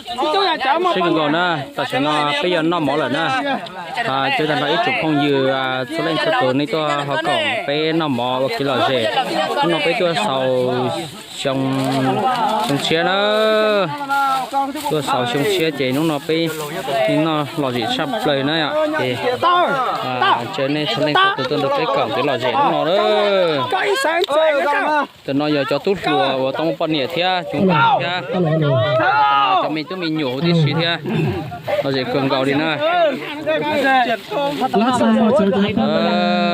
Sib kawg nkaus na, tam sim no peb yuav noj mov lawm na. Ces tag nrho ib tsoom phooj ywg txhua leej txhua tus nej tuaj ho koom peb noj mov ua kev lom zem. Hnub no peb tuaj xaus xyoo, xyoo tshiab na, tuaj xaus xyoo tshiab ces hnub no peb noj lom zem tshaj plaws na yom. Ces ntshai nej txhua leej txhua tus tuaj nrog peb koom kev lom zem hnub no na. Ntawm no yog cov tub hluas uas tau muaj poj niam thiab coob thiab, cov me tub me nyuam huv tib si thiab. Lom zem kawg nkaus li na.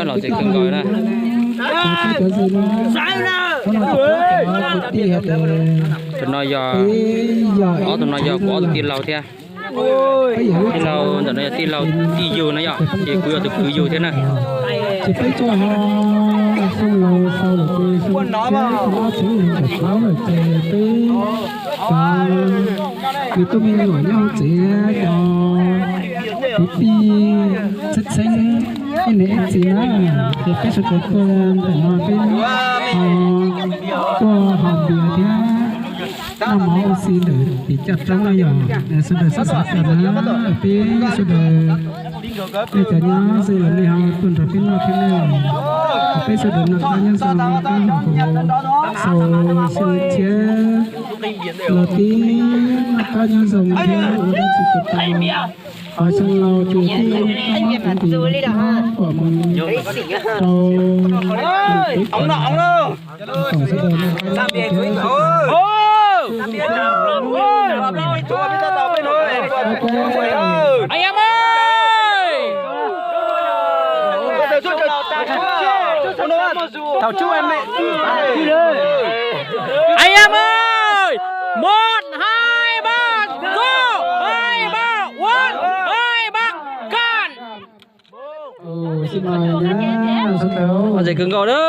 Lom zem kawg nkaus na. Tus no yog, ob tug no yog kuv ob tug tij laug thiab. Tij laug ntawm no yog tij laug tij yug na yom, ces kuv yog tus kwv yug thiab na. Ces peb tuaj ho xyoo laus xaus lawm ces xyoo tshiab tus ob txhiv nees nkaum plaub lawm ces peb cov me tub me nyuam nyob hauv tsev, cov kwv tij txheeb txheeb ib niam ib txiv na, ces peb sawv daws tuaj ntawm no peb ho tuaj haus npias thiab noj mov ua si ntawm tim caj roob no yog sawv daws xav xav tas na, peb sawv daws nej cov nyob ze los nej ho tuaj nrog peb noj thiab na. Peb sawv daws noj qab nyob zoo, peb ho kuv xaus xyoo tshiab los tib noj qab nyob zoo thiab ua dab tsi puas tau. Qhov xyoo laus ces tij laug kuv ntim pom mus rau lwm teb chaws. Kom sawv daws noj qab nyob zoo thiab. Anh em ơi, một, hai, ba, go! Hai, ba, one, hai, ba, gun! Lom zem kawg nkaus na.